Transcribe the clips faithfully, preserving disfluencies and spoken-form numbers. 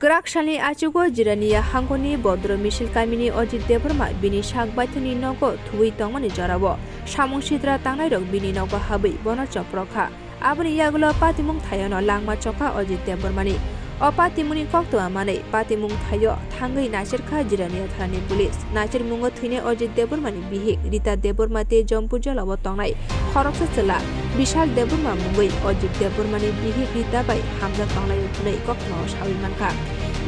Kwrak salni achugo Jirania hangkoni Bodro Misil kamini Ojit Debbarma bini sak baithani nogo thuwi tongmani jorao samung sitra tangnairok bini nogo habwi bono choprokha. Aboni yagulo patimung thaiono langma chokha Ojit Debbarmani. O patimungni koktwma manwi patimung thaio thangwi naisirkha Jirania thanani police. Naisirmungo thwinai Ojit Debbarmani bihik Rita Debbarma tei Jompujolao tongnai khoroksa chwla Bishal Debbarma mungwi Ojit Debbarmani bihik Rita bai hamjak tonglaio hwnwi koktwmao sawi mankha.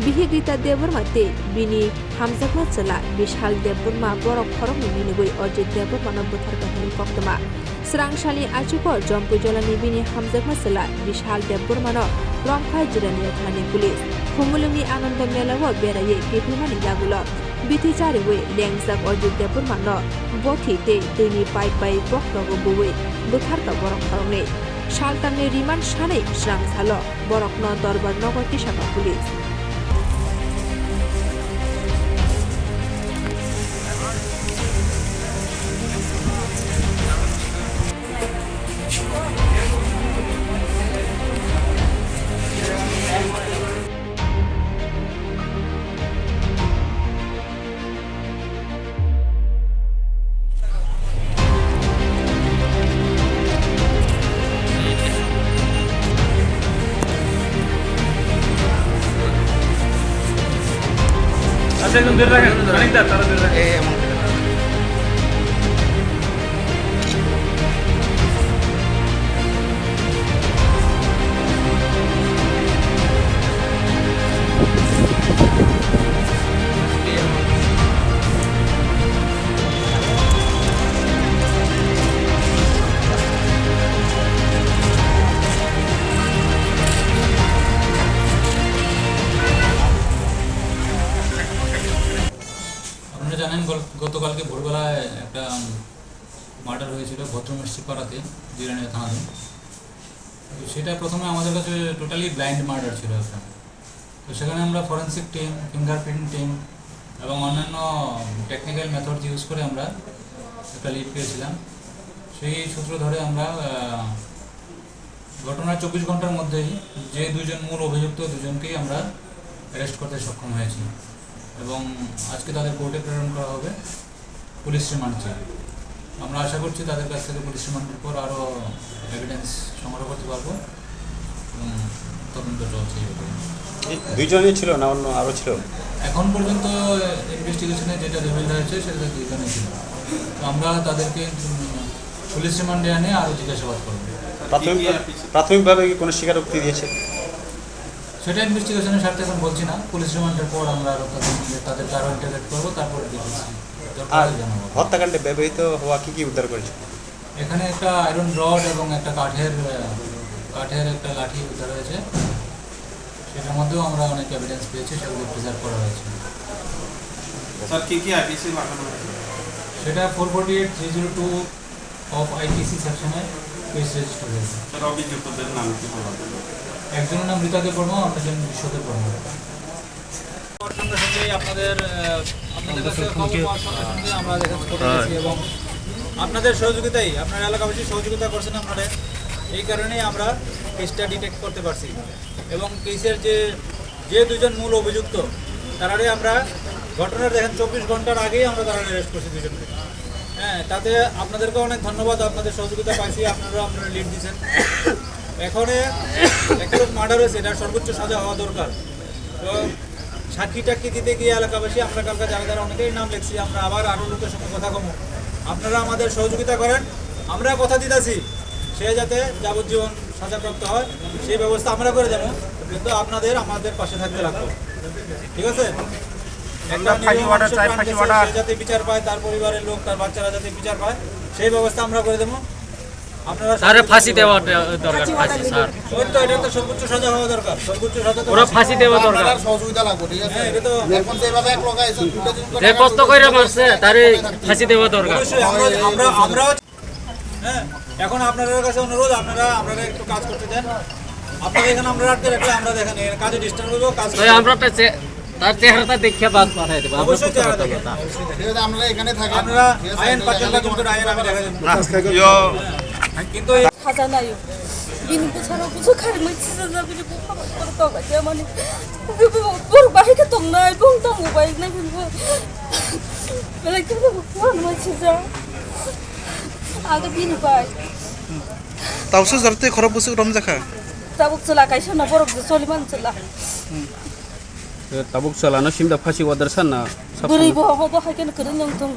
Bihik Rita Debbarma tei bini hamjakma chwla Bishal Debbarma borok khoroknwi milwgwi Ojit Debbarmano butharkha hwnwi koktwma. Srangsalni achugo Jompujolani bini hamjakma chwla Bishal Debbarmano romkha Jirania thanani police. Khumulwngni Anando Melao beraiwi kiphilmani yagulo bithi chariwi lengjak Ojit Debbarmano bothi tei twini pipe bai bokrogo buwi butharkha borok khoroknwi. Saltamni remand sanwi srangsalo borokno dorbar nogo tisakha police. আচ্ছা, একদম ধরে রাখেন, খানিকটা তারা ধরে রাখেন। এই এমন। আপনারা জানেন, গল-, গতকালকে ভোরবেলায় একটা মার্ডার হয়েছিল ভদ্রমসজিদ পাড়াতে, জিরানিয়া থানাধীন। তো সেটা প্রথমে আমাদের কাছে টোটালি ব্লাইন্ড মার্ডার ছিল একটা। তো সেখানে আমরা ফরেন্সিক টিম, ফিঙ্গারপ্রিন্ট টিম এবং অন্যান্য টেকনিক্যাল মেথড ইউজ করে আমরা একটা লিড পেয়েছিলাম। সেই সূত্র ধরে আমরা, আহ, ঘটনার চব্বিশ ঘন্টার মধ্যেই যে দুজন মূল অভিযুক্ত, দুজনকেই আমরা অ্যারেস্ট করতে সক্ষম হয়েছি এবং আজকে তাদের কোর্টে প্রেরণ করা হবে পুলিশ রিমান্ড চেয়ে। আমরা আশা করছি তাদের কাছ থেকে পুলিশ রিমান্ডের পর আরও এভিডেন্স সংগ্রহ করতে পারবো এবং তদন্ত চলছে এই ব্যাপারে। এই দুইজনই ছিল না অন্য আরও ছিল? এখন পর্যন্ত ইনভেস্টিগেশনে যেটা রিভিল হয়েছে সেটা দুইজনই ছিল। তো আমরা তাদেরকে, উম, পুলিশ রিমান্ডে এনে আরও জিজ্ঞাসাবাদ করবো। প্রাথমিক, প্রাথমিকভাবে কি কোনো স্বীকারোক্তি দিয়েছে? সেটা ইনভেস্টিগেশনের স্বার্থে এখন বলছি না। পুলিশ রিমান্ডের পর আমরা আরও তাদের সঙ্গে, তাদেরকে আরও ইন্টারোগেট করবো, তারপরে ডিটেলস দরকার আর হলে জানাবো। হত্যাকাণ্ডে ব্যবহৃত হওয়া কি কি উদ্ধার করেছে? এখানে একটা আয়রন রড এবং একটা কাঠের, আহ, কাঠের একটা লাঠি উদ্ধার হয়েছে। সেটার মধ্যেও আমরা অনেক এভিডেন্স পেয়েছি, সেগুলো প্রিজার্ভ করা হয়েছে। স্যার, কি কি আইপিসি লাগানো হয়েছে? সেটা four forty eight three zero two of IPC সেকশনে কেস রেজিস্টার হয়েছে। স্যার, অভিযুক্তদের নাম কি বলা হলো? একজনের নাম রীতা দেববর্মা, অন্যজন বিশ্ব দেববর্মা। সঙ্গে সঙ্গেই আপনাদের, আহ, আপনাদের কাছে খবর পাওয়ার সঙ্গে সঙ্গে আমরা এখানে ছুটে গেছি এবং আপনাদের সহযোগিতায়, আপনারা এলাকাবাসী সহযোগিতা করছেন আপনারা, এই কারণেই আমরা কেসটা ডিটেক্ট করতে পারছি। এবং কেসের যে, যে দুজন মূল অভিযুক্ত, তারারে আমরা ঘটনার দেখেন চব্বিশ ঘন্টার আগেই আমরা তারা অ্যারেস্ট করছি দুজনকে। হ্যাঁ, তাতে আপনাদেরকে অনেক ধন্যবাদ, আপনাদের সহযোগিতা পাইছি, আপনারা, আপনারা লিড দিচ্ছেন। এখানে একটা লোক মার্ডার হয়েছে, এটা সর্বোচ্চ সাজা হওয়া দরকার। তো সাক্ষী টাক্ষী দিতে গিয়ে এলাকাবাসী, আমরা কালকে যারা যারা অনেকেই নাম লিখছি, আমরা আবার আরও লোকের সঙ্গে কথা কমো। আপনারা আমাদের সহযোগিতা করেন, আমরা কথা দিতেছি, সে যাতে যাবজ্জীবন সাজাপ্রাপ্ত হয়, সেই ব্যবস্থা আমরা করে দেবো, কিন্তু আপনাদের আমাদের পাশে থাকতে লাগবে, ঠিক আছে? একটা আমরা ফাঁসি নিরীহ অর্ডার মানুষের চাই, প্রাণ ফাঁসি গেছে, অর্ডার। সে যাতে বিচার পায়, তার পরিবারের লোক, তার বাচ্চারা যাতে বিচার পায়, সেই ব্যবস্থা আমরা করে দেবো। আপনারা তারে ফাঁসি দেওয়া দে-, দরকার, ফাঁসি, স্যার। ওই তো, এটা তো সর্বোচ্চ সাজা হওয়া দরকার, সর্বোচ্চ সাজা তো ওরা ফাঁসি। ফাঁসি দেওয়া দরকার। আপনারা সহযোগিতা লাগবে, ঠিক আছে? হ্যাঁ, এটা তো এখন তো এভাবে এক লোক আইছে, দুটো তিনজন যে কষ্ট করে মারছে, তারে ফাঁসি দেওয়া দরকার। অবশ্যই আমরা, আমরা, আমরাও, হ্যাঁ, এখন আপনাদের কাছে অনুরোধ, আপনারা, আপনারা একটু কাজ করতে দেন। আপনারা এখানে আমরা রাখতে রাখলে আমরা দেখেন, এখানে কাজে ডিস্টার্ব হইব, কাজ তাই আমরা তো চে-, তার চেহারাটা দেখে বাস পাঠাই দেবো, আমরা অবশ্যই বুঝতে চেহারা পারতাম দেখে। না। ঠিক আছে, আপনারা এখানে থাকেন, আপনারা ঠিক আছে? আইন পাঁচজন পাঁচজন করে আইন আমি দেখা দেবো। Yo. কিন্তু এই সাজা নাই। Bini bwsarok bwswk kharimani sijajak, bini bupha bai borok tonglaijak mani. Bini bupha Bung tong bai na bung. Belai khe bung ma sija. Aga bini bai. Tausa jar tei khorok bwswk romjakha. Tabuk chwla kaisa no borok je choliman chwla. Tabuk chwla no simda phasi order sanna. Bwrwi bo ho bo hai khe kwrwi nung tung.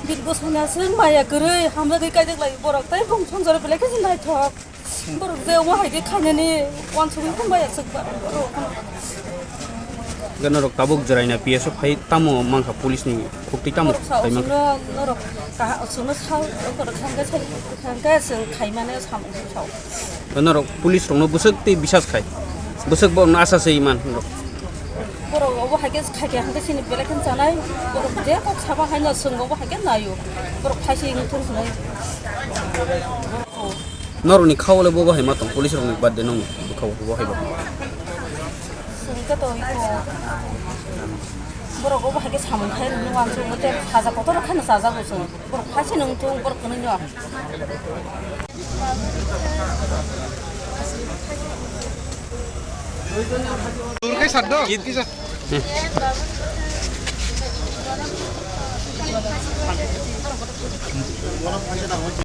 Bini bwsani aswk maya kwrwi hamjagwi kaijaklai borok tei bung songjora belai khe naithok. Borok je omo hai khe khainani uansugwi phunbaiya swk ba borok. Norok tabuk jwraina P S o phai tamo mankha police ni khuktwi tamo Borok sa khai mankha. Osukno norok kaha osukno sa borok thangkhe sai thangkhe chwng khaimani samung sao. Norok police rokno bwswk tei bisas khai. Bwswk borokno asa se iman norok. Borok obo hai khe khai khe hangkhe sini belai khe chanai. Borok je kok saba hai no chwng obo hai khe naio. Borok khai se wngthung hinwi. Norokni khao le bobo hai ma tong, police rokni birthday nong bwkhao bobo hai bo. Chwng khe to iko. Borok obo hai khe samung khai nini uansuk tei saja kotor khai no chajago chwng. Borok khai se wngthung, borok kwnwi no. Dur khai sat do. Kisa.